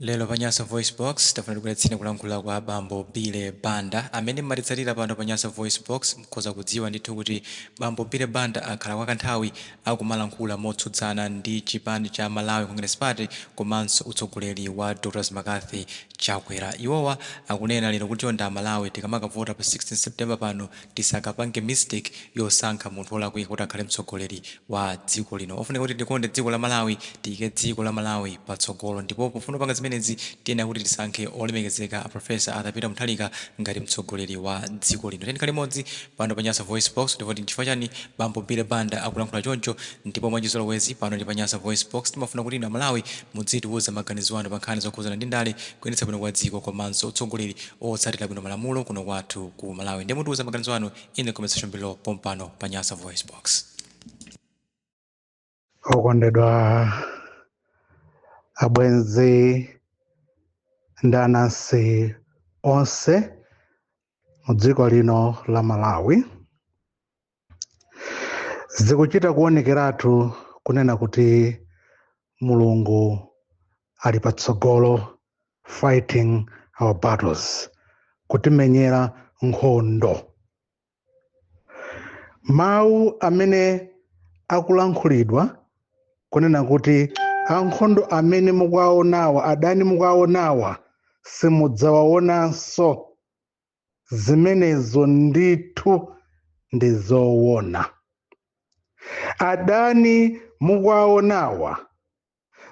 Lero pa Nyasa VoiceBox tafuna tikubweretseni kulankhula kwa bambo Billy Banda. Amene mmatitsatira pano pa Nyasa VoiceBox mukhoza kudziwa ndithu kuti bambo Billy Banda akhala kwa kanthawi akumalankhula motsutsana ndi chipani cha Malawi Congress Party komanso utsogoleri wa Dr McCarthy Chakwera. Iwowa akunena lero kuti chonde Amalawi, tikamakavota pa 16 September pano, tisakapange mistake yosankha munthu wolakwika kuti akhale mtsogoleri wa dziko lino. Ofunika kuti tikonde dziko la Malawi, tiyike dziko la Malawi patsogolo, ndipo pofuna kupanga zimenezi tiyenera kuti tisankhe olemekezeka a Professor Arthur Peter Mutharika ngati mtsogoleri wa dziko lino. Tiyeni tikhale limodzi pano pa Nyasa VoiceBox ndipo nchifukwa chani bambo Billy Banda akulankhula choncho. Ndipo mwachizolowezi pano ndi pa Nyasa VoiceBox, timafuna kuti inu Amalawi mudzitiuza maganizo anu pa nkhani zokhudzana ndi ndale, kuyendetsa bwino kwa dziko komanso utsogoleri otsatira bwino malamulo kuno kwathu ku Malawi. Ndiye mutiuza maganizo anu in the comment section below pompano pa Nyasa VoiceBox. Okondedwa abwenzi ndi anansi onse mu dziko lino la Malawi, zikuchita kuonekeratu kunena kuti Mulungu ali patsogolo fighting our battles, kutimenyera nkhondo. Mawu amene akulankhulidwa kunena kuti ankhondo amene mukuwaonawa, adani mukuwaonawa, simudzawaonanso, zimenezo ndithu ndi zoona. Adani mukuwaonawa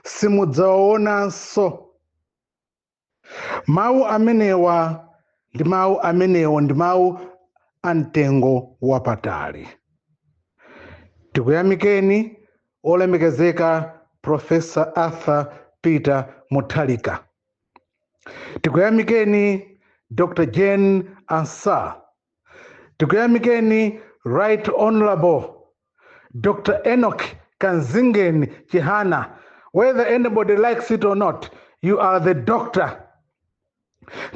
simudzawaonanso. Mawu amenewa ndi mawu amenewo ndi mawu amtengo wapatali. Tikuyamikeni, olemekezeka Professor Arthur Peter Mutharika. Tikuyamikeni, Dr Jane Ansah. Tikuyamikeni, Right Honorable Dr Enoch Kanzingeni Chihana. Whether anybody likes it or not, you are the doctor,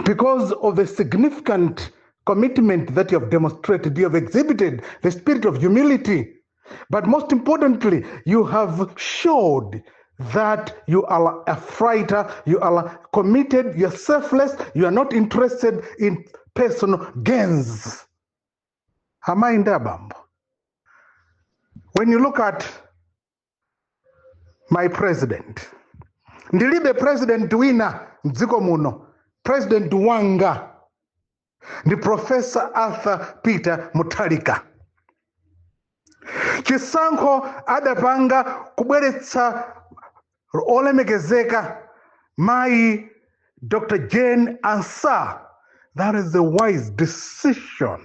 because of the significant commitment that you have demonstrated. You have exhibited the spirit of humility, but most importantly, you have showed that you are a fighter, you are committed, you're selfless, you are not interested in personal gains. Amayi ndi abambo, when you look at my president, ndilibe president wina mdziko muno, president wanga ndi Professor Arthur Peter Mutharika. Chisankho adapanga kubweretsa olemekezeka mayi Dr Jane Ansah, that is a wise decision.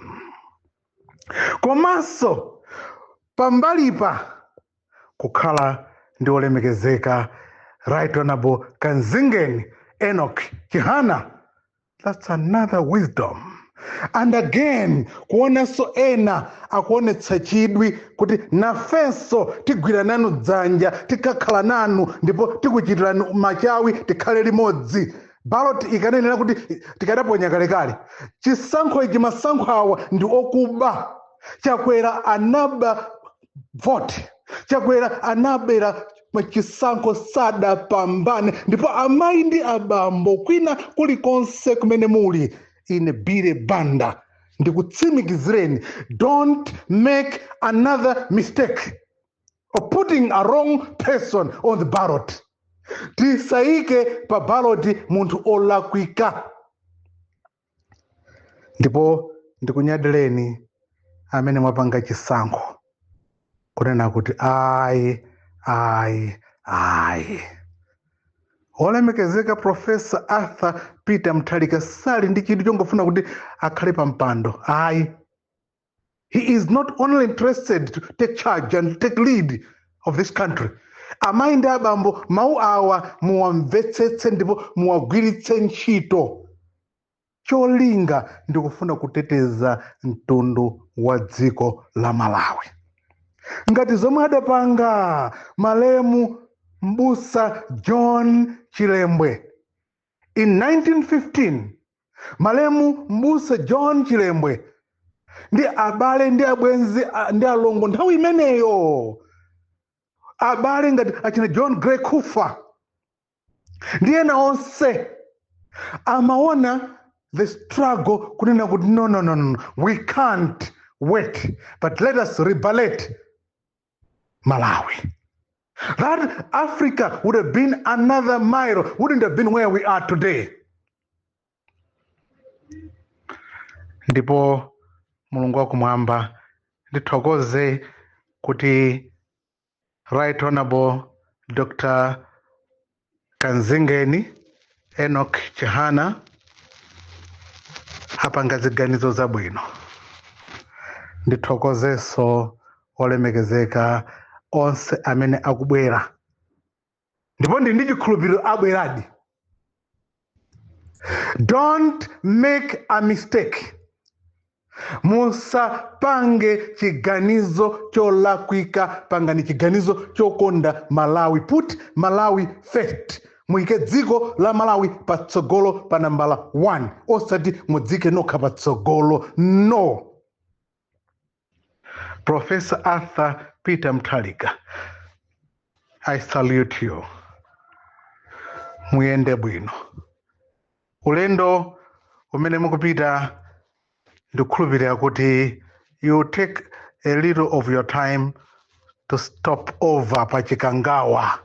Komanso pambalipa kukhala ndi olemekezeka Right Honorable Kanzingeni Enoch Chihana, that's another wisdom. And again, kuonanso ena akuonetsa chidwi kuti nafenso tigwira nanu dzanja, tikakhala nanu ndipo tikuchitirani machawi, tikhale limodzi. Ballot ikanenera kuti tikadaponya kalekale. Chisankho ichi, masankho awa ndi okuba. Chakwera anaba vote, Chakwera anabera chisankho, sadapambane. Ndipo amayi ndi abambo kwina kulikonse kumene muli, ine Billy Banda ndikutsimikizireni, don't make another mistake of putting a wrong person on the ballot. Tisayike pa ballot munthu olakwika. Ndipo ndikunyadireni amene mwapanga chisankho kunena kuti ayi, ayi, ayi, olemekezeka Professor Arthur Peter Mutharika sali ndi chidwi chongofuna kuti akhale pa mpando, ayi. He is not only interested to take charge and take lead of this country. Amayi ndi abambo, mawu awa muwamvetsetse ndipo muwagwiritse ntchito. Cholinga ndikufuna kuteteza mtundu wa dziko la Malawi, ngati zomwe adapanga malemu Mbusa John Chilembwe in 1915. Malemu Mbusa John Chilembwe ndi abale ndi abwenzi ndi alongo nthawi imeneyo, abale ngati achina John Gray Kufa. Ndi ena onse amaona the struggle kunena kuti, "No, no, no, no, we can't wait, but let us liberate Malawi." That Africa would have been another mile, wouldn't have been where we are today. Ndipo Mulungu wakumwamba, ndithokoze kuti Right Honorable Dr. Kanzingeni Enoch Chihana apanga ziganizo zabwino. Ndithokozenso olemekezeka onse amene akubwera, ndipo ndi chikhulupiriro abweradi. Don't make a mistake. Musapange chiganizo cholakwika, pangani chiganizo chokonda Malawi. Put Malawi first. Muike dziko la Malawi patsogolo pa nambala 1, osati mudzike nokha patsogolo, no. Professor Arthur Peter Mutharika, I salute you. Muyende bwino ulendo umene mukupita. Ndikukhulupirira kuti you take a little of your time to stop over pa Chikangawa,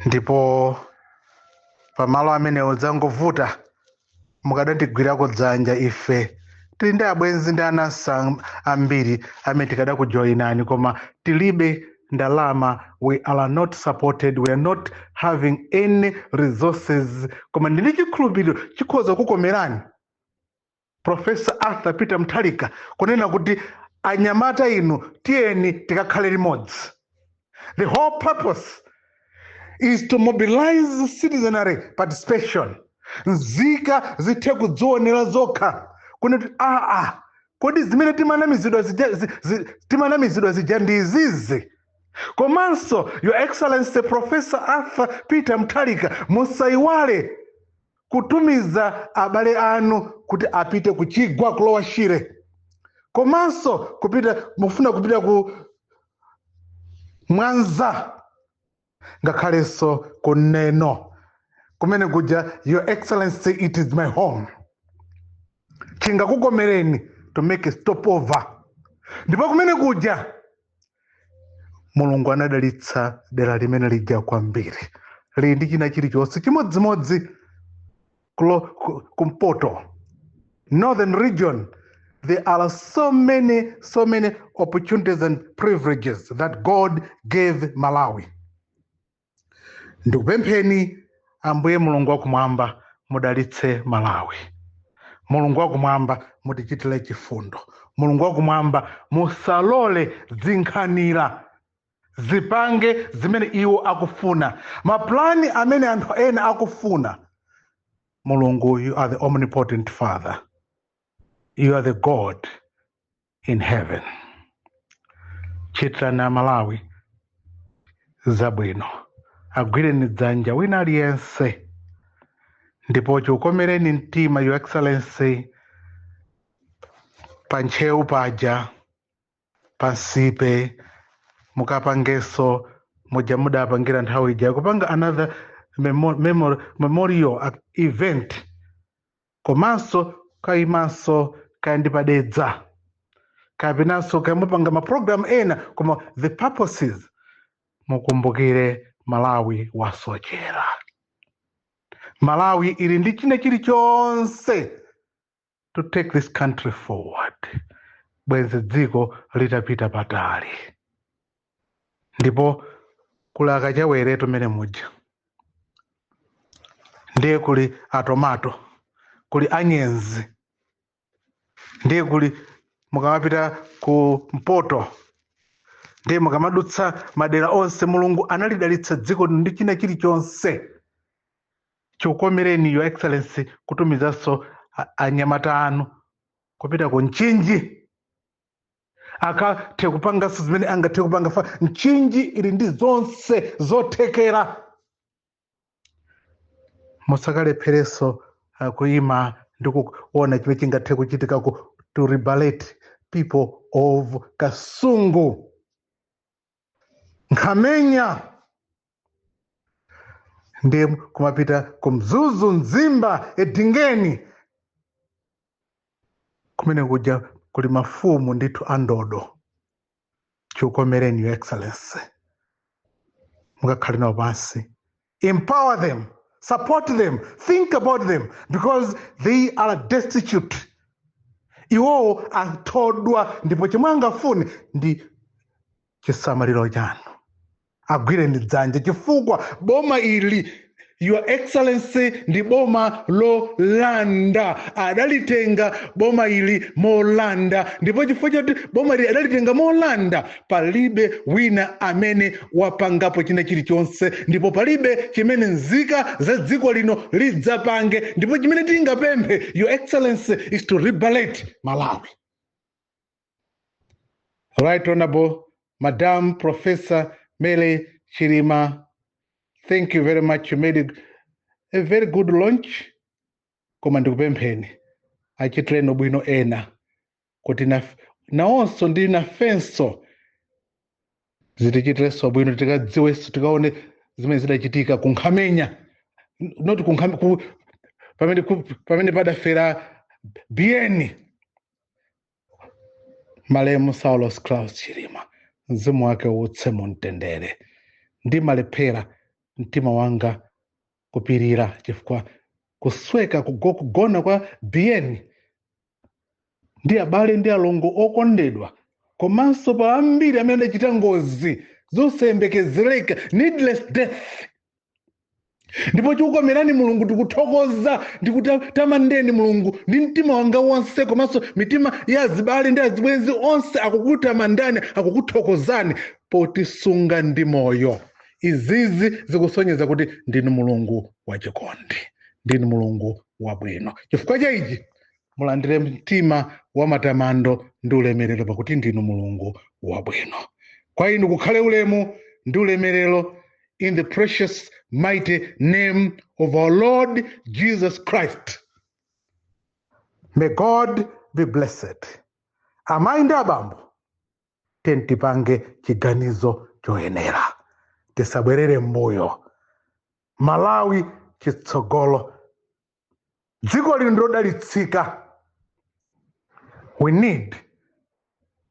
ndipo pamalo amene udzangovuta mukadandigwirako dzanja. Ife tili ndi abwenzi ndi anansi ambiri amene tikadakujoyinani, koma tilibe ndalama. We are not supported, we are not having any resources, koma ndili chikhulupiriro chikhoza kukomerani, Professor Arthur Peter Mutharika, kunena kuti anyamata inu, tiyeni tikakhale limodzi. The whole purpose is to mobilize citizenry participation, nzika zithe kudzionera zokha kunena kuti, aa, kodi zimene timanamizidwa zija, timanamizidwa zija ndi izizi? Komanso, Your Excellency Professor Arthur Peter Mutharika, musayiwale kutumiza abale anu kuti apite kuchigwa kulowa Shire, komanso kupita, mufuna kupita ku Mwanza, ngakhalenso kuneno kumene kuja. Your Excellency, it is my home. Chingakukomereni to make a stopover. Ndipo kumene kuja Mulungu anadalitsa dera limene lija kwambiri, lili ndi china chilichonse chimodzimodzi kumpoto, northern region. There are so many, so many opportunities and privileges that God gave Malawi. Ndikupempheni, Ambuye Mulungu wakumwamba, mudalitse Malawi. Mulungu wakumwamba, mutichitire chifundo. Mulungu wakumwamba, musalole zinkhanira zipange zimene iwo akufuna, maplani amene anthu ena akufuna. Mulungu, you are the omnipotent Father, you are the God in heaven. Chitirani Amalawi zabwino, agwireni dzanja wina aliyense, ndipo chikukomereni mtima, Your Excellency, pa Ntcheu paja, pansipe, mukapangenso muja mudapangira nthawi ija, kupanga another memorial event, komanso kayimanso kaya ndi padedza kapenanso kayamupanga mapulogalamu ena, koma the purposes, mukumbukire Malawi wasochera. Malawi ili ndi china chilichonse to take this country forward, bwenzi dziko litapita patali. Ndipo kuli akachawere tumene muja, ndiye kuli atomato, kuli anyenzi, ndiye kuli mukamapita ku mpoto, ndiye mukamadutsa madera onse. Mulungu analidalitsa dziko ndi china chilichonse. Chikukomereni, Your Excellency, kutumizanso anyamata anu kupita ku Mchinji, akathe kupanganso zimene angathe kupanga. Fa Mchinji ili ndi zonse zothekera. Musakalepherenso kuyima ndi kuona chimene chingathe kuchitika ku to liberate people of Kasungu, Nkhamenya. Ndiye kumapita ku Mzuzu, Mzimba, Edingeni, kumene kuja kuli mafumu ndithu andodo. Chikukomereni, Your Excellency, mukakhale nawo pansi. Empower them, support them, think about them, because they are destitute. Iwowo athodwa, ndipo chomwe angafune ndi chisamaliro chanu. Agwireni dzanja, chifukwa boma ili, Your Excellency, ndi boma lolanda. Adalitenga boma ili molanda, ndipo chifukwa choti boma ili adalitenga molanda, palibe wina amene wapangapo china chilichonse, ndipo palibe chimene nzika za dziko lino lidzapange. Ndipo chimene tingapemphe, Your Excellency, is to liberate Malawi. Right Honorable Madam Professor Mary Chilima, thank you very much. You made it a very good launch. Koma ndikupempheni, achitireni bwino ena kuti nawonso ndi nafenso zitichitirenso bwino, tikadziwenso, tikaone zimene zidachitika ku Nkhamenya, not pamene padafera Biyeni, malemu Saulos Klaus Chilima, mzimu wake uwutse mumtendere. Ndimalephera mtima wanga kupirira chifukwa kusweka kugona kwa Biyeni ndi abale ndi alongo okondedwa, komanso pa ambiri amene adachita ngozi zosayembekezereka, needless death. Ndipo chikukomerani Mulungu, tikuthokoza, ndikutamandeni Mulungu ndi mtima wanga wonse, komanso mitima ya azibale ndi azibwenzi onse akukutamandani, akukuthokozani potisunga ndi moyo. Izizi zikusonyeza kuti ndinu Mulungu wachikondi, ndinu Mulungu wabwino. Chifukwa cha ichi mulandire mtima wa matamando ndi ulemerero, pakuti ndinu Mulungu wabwino. Kwa inu kukhale ulemu ndi ulemerero, in the precious mighty name of our Lord Jesus Christ. May God be blessed. Amayi ndi abambo, tipange chiganizo choyenera, tisabwerere mbuyo. Malawi chitsogolo, dziko lino ndilodalitsika. We need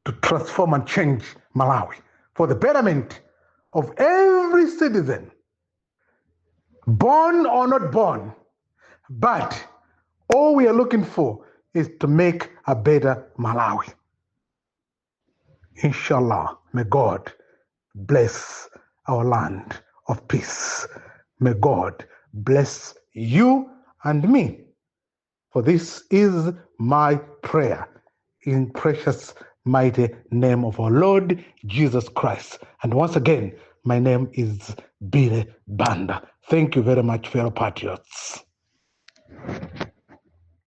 to transform and change Malawi for the betterment of every citizen, born or not born. But all we are looking for is to make a better Malawi. Inshallah, may God bless our land of peace. May God bless you and me. For this is my prayer in precious mighty name of our Lord Jesus Christ. And once again, my name is Billy Banda. Thank you very much, fellow patriots.